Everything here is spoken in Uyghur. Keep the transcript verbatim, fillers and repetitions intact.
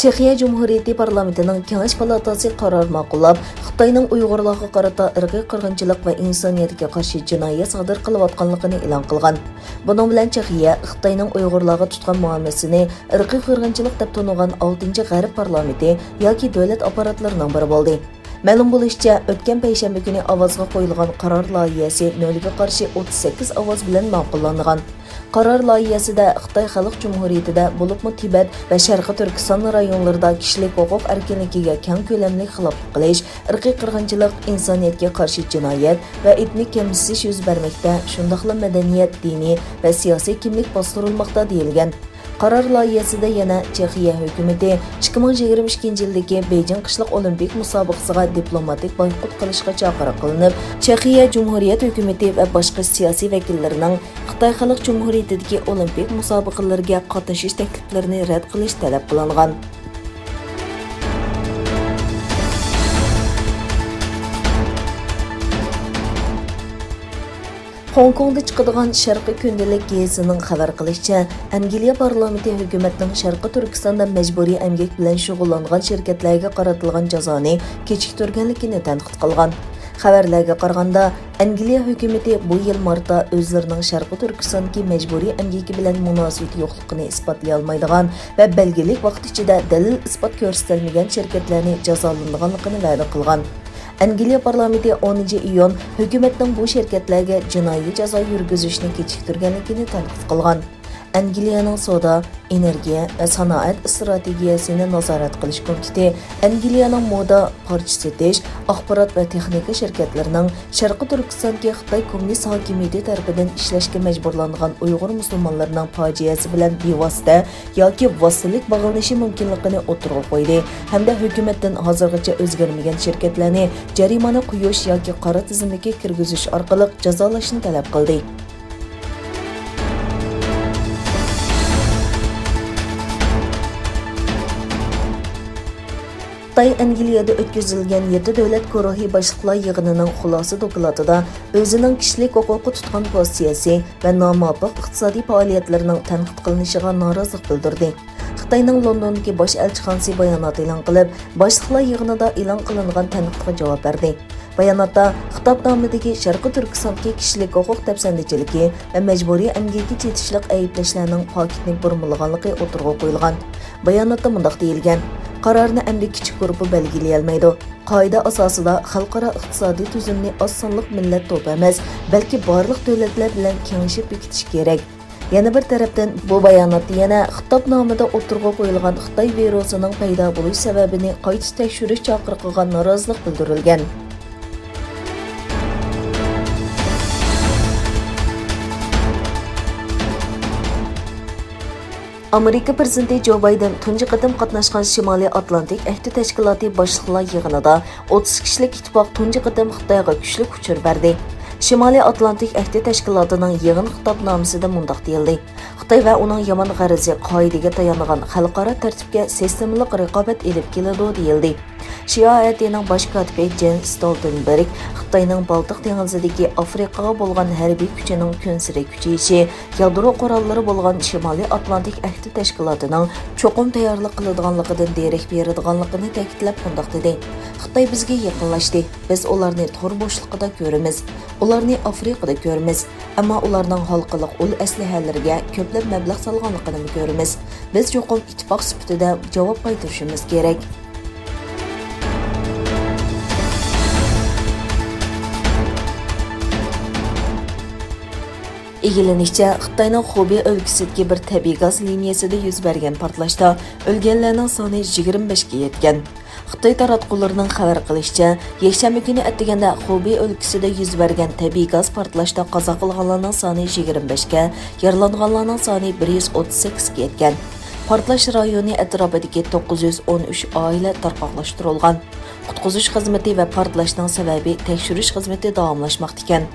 چېخىيە جۇمھۇرىيىتى پارلامېنتىنىڭ كېڭەش پالاتاسى قارار ماقۇللاپ، خىتاينىڭ ئۇيغۇرلارغا قارىتا ئىرقىي قىرغىنچىلىق ۋە ئىنسانىيەتكە قارشى جىنايەت سادىر قىلىۋاتقانلىقىنى ئېلان قىلغان. بۇنىڭ بىلەن چېخىيە خىتاينىڭ ئۇيغۇرلارغا تۇتقان مۇئامىلىسىنى ئىرقىي قىرغىنچىلىق دەپ تونۇغان ئالتىنچى غەرب پارلامېنتى ياكى دۆلەت ئاپپاراتلىرىنىڭ بىرى بولدى. مەلۇم بولۇشىچە، ئۆتكەن پەيشەنبە كۈنى ئاۋازغا قويۇلغان قارار لايىھەسى نۆلگە قارشى ئوتتۇز سەككىز ئاۋاز بىلەن ماقۇللانغان. قارار لايىھەسىدە خىتاي خەلق جۇمھۇرىيىتىدە، بولۇپمۇ تىبەت ۋە شەرقىي تۈركىستان رايونلىرىدا كىشىلىك ھوقۇق ئەركىنلىكىگە كەڭ كۆلەملىك خىلاپلىق قىلىش، ئىرقىي قىرغىنچىلىق، ئىنسانىيەتكە قارشى جىنايەت ۋە ئېتنىك كەمسىتىش يۈز بەرمەكتە، شۇنداقلا مەدەنىيەت، دىنىي ۋە سىياسىي كىملىك باستۇرۇلماقتا، دېيىلگەن. قارار لايىھەسىدە يەنە چېخىيە ھۆكۈمىتى ئىككى مىڭ يىگىرمە ئىككىنچى يىلدىكى بېيجىڭ قىشلىق ئولىمپىك مۇسابىقىسىغا دىپلوماتىك بايقۇت قىلىشقا چاقىرىق قىلىنىپ، چېخىيە جۇمھۇرىيەت ھۆكۈمىتى ۋە باشقا سىياسىي ۋەكىللىرىنىڭ خىتاي خەلق جۇمھۇرىيىتىدىكى ئولىمپىك مۇسابىقىلىرىگە قاتنىشىش تەكلىپلىرىنى رەت قىلىش تەلەپ قىلىنغان. خوڭكوڭدا چىقىدىغان شەرقىي كۈندىلىك گېزىتىنىڭ خەۋەر قىلىشىچە، ئەنگلىيە پارلامېنتى ھۆكۈمەتنىڭ شەرقىي تۈركىستاندا مەجبۇرىي ئەمگەك بىلەن شۇغۇللانغان شىركەتلەرگە قارىتىلغان جازانى كېچىكتۈرگەنلىكىنى تەنقىد قىلغان. خەۋەرلەرگە قارىغاندا، ئەنگلىيە ھۆكۈمىتى بۇ يىل مارتتا ئۆزلىرىنىڭ شەرقىي تۈركىستاندىكى مەجبۇرىي ئەمگىكى بىلەن مۇناسىۋىتى يوقلۇقىنى ئىسپاتلىيالمايدىغان ۋە بەلگىلىك ۋاقىت ئىچىدە دەلىل-ئىسپات كۆرسىتەلمىگەن شىركەتلەرنى جازالىنىدىغانلىقىنى ۋەدە قىلغان. ئەنگلىيە پارلامېنتى ئونىنچى ئىيۇن ھۆكۈمەتنىڭ بۇ شىركەتلەرگە جىنايى جازا يۈرگۈزۈشنى كېچىكتۈرگەنلىكىنى تەنقىد قىلغان. ئەنگلىيەنىڭ سودا، ئېنېرگىيە ۋە سانائەت ئىستراتېگىيەسىنى نازارەت قىلىش كومىتېتى ئەنگلىيەنىڭ مودا، پارچە سېتىش، ئاخبارات ۋە تېخنىكا شىركەتلىرىنىڭ شەرقىي تۈركىستاندىكى خىتاي كوممۇنىست ھاكىمىيىتى تەرىپىدىن ئىشلەشكە مەجبۇرلانغان ئۇيغۇر مۇسۇلمانلىرىنىڭ پاجىئەسى بىلەن بىۋاسىتە ياكى ۋاسىتىلىك باغلىنىشى مۇمكىنلىقىنى ئوتتۇرىغا قويدى ھەمدە ھۆكۈمەتتىن ھازىرغىچە ئۆزگەرمىگەن شىركەتلەرنى جەرىمانە قويۇش ياكى قارا تىزىملىككە كىرگۈزۈش ئارقىلىق جازالاشنى تەلەپ قىلدى. خىتاي ئەنگلىيەدە ئۆتكۈزۈلگەن يەتتە دۆلەت گۇرۇھى باشلىقلار يىغىنىنىڭ خۇلاسە دوكلاتىدا ئۆزىنىڭ كىشىلىك ھوقۇققا تۇتقان پوزىتسىيەسى ۋە نامۇۋاپىق ئىقتىسادىي پائالىيەتلىرىنىڭ تەنقىد قىلىنىشىغا نارازىلىق بىلدۈردى. خىتاينىڭ لوندوندىكى باش ئەلچىخانىسى بايانات ئېلان قىلىپ، باشلىقلار يىغىنىدا ئېلان قىلىنغان تەنقىدقا جاۋاب بەردى. باياناتتا خىتابنامىدىكى شەرقىي تۈركىستاندىكى كىشىلىك ھوقۇق دەپسەندىچىلىكى ۋە مەجبۇرىي ئەمگەككە چېتىشلىق ئەيىبلەشلەرنىڭ پاكىتنى بۇرمىلىغانلىقى ئوتتۇرىغا قويۇلغان. باياناتتا مۇنداق دېيىلگەن: «قارارنى ئەمدى كىچىك گۇرۇپپا بەلگىلىيەلمەيدۇ. قائىدە ئاساسىدا خەلقئارا ئىقتىسادىي تۈزۈمنى ئاز سانلىق مىللەت توپى ئەمەس، بەلكى بارلىق دۆلەتلەر بىلەن كېڭىشىپ بېكىتىش كېرەك.» يەنە بىر تەرەپتىن، بۇ باياناتتا يەنە خىتابنامىدا ئوتتۇرىغا قويۇلغان خىتاي ۋىرۇسىنىڭ پەيدا بولۇش سەۋەبىنى قايتا تەكشۈرۈش چاقىرىقىغا نارازىلىق بىلدۈرۈلگەن. ئامېرىكا پىرېزىدېنتى جو بايدېن تۇنجى قېتىم قاتناشقان شىمالىي ئاتلانتىك ئەھدى تەشكىلاتى باشلىقلار يىغىنىدا ئوتتۇز كىشىلىك ئىتتىپاق تۇنجى قېتىم خىتايغا كۈچلۈك ئۇچۇر بەردى. شىمالىي ئاتلانتىك ئەھدى تەشكىلاتىنىڭ يىغىن خىتابنامىسىدە مۇنداق دېيىلدى: «خىتاي ۋە ئۇنىڭ يامان غەرىزى قائىدىگە تايانغان خەلقئارا تەرتىپكە سىستېمىلىق رىقابەت ئېلىپ كېلىدۇ» دېيىلدى. شىئائەتىنىڭ باش كاتىپى جېنس ستولتېنبېرگ خىتاينىڭ بالتىق دېڭىزىدىكى ئافرىقىغا بولغان ھەربىي كۈچىنىڭ كۈنسېرى كۈچىيىشى، يادرو قوراللىرى بولغان شىمالىي ئاتلانتىك ئەھدى تەشكىلاتىنىڭ چوقۇم تەييارلىق قىلىدىغانلىقىدىن دېرەك بېرىدىغانلىقىنى تەكىتلەپ مۇنداق دېدى: «خىتاي بىزگە يېقىنلاشتى، بىز ئۇلارنى تور بوشلۇقىدا كۆرىمىز، ئۇلارنى ئافرىقىدا كۆرىمىز، ئەمما ئۇلارنىڭ ھالقىلىق ئۇل ئەسلىھەلىرىگە كۆپلەپ مەبلەغ سالغانلىقىنىمۇ كۆرىمىز. بىز چوقۇم ئىتتىپاق سۈپىتىدە جاۋاب قايتۇرۇشىمىز كېرەك.» ئىگىلىنىشىچە، خىتاينىڭ خۇبېي ئۆلكىسىدىكى بىر تەبىئىي گاز لىنىيەسىدە يۈز بەرگەن پارتلاشتا ئۆلگەنلەرنىڭ سانى يىگىرمە بەشكە يەتكەن. خىتاي تاراتقۇلىرىنىڭ خەۋەر قىلىشىچە، يەكشەنبە كۈنى ئەتىگەندە خۇبېي ئۆلكىسىدە يۈز بەرگەن تەبىئىي گاز پارتلاشتا قازا قىلغانلارنىڭ سانى يىگىرمە بەشكە، يارىلانغانلارنىڭ سانى بىر يۈز ئوتتۇز سەككىزگە يەتكەن. پارتلاش رايونى ئەتراپىدىكى توققۇز يۈز ئون ئۈچ ئائىلە تارقاقلاشتۇرۇلغان. قۇتقۇزۇش خىزمىتى ۋە پارتلاشنىڭ سەۋەبى تەكشۈرۈش خىزمىتى داۋاملاشماقتا ئىكەن.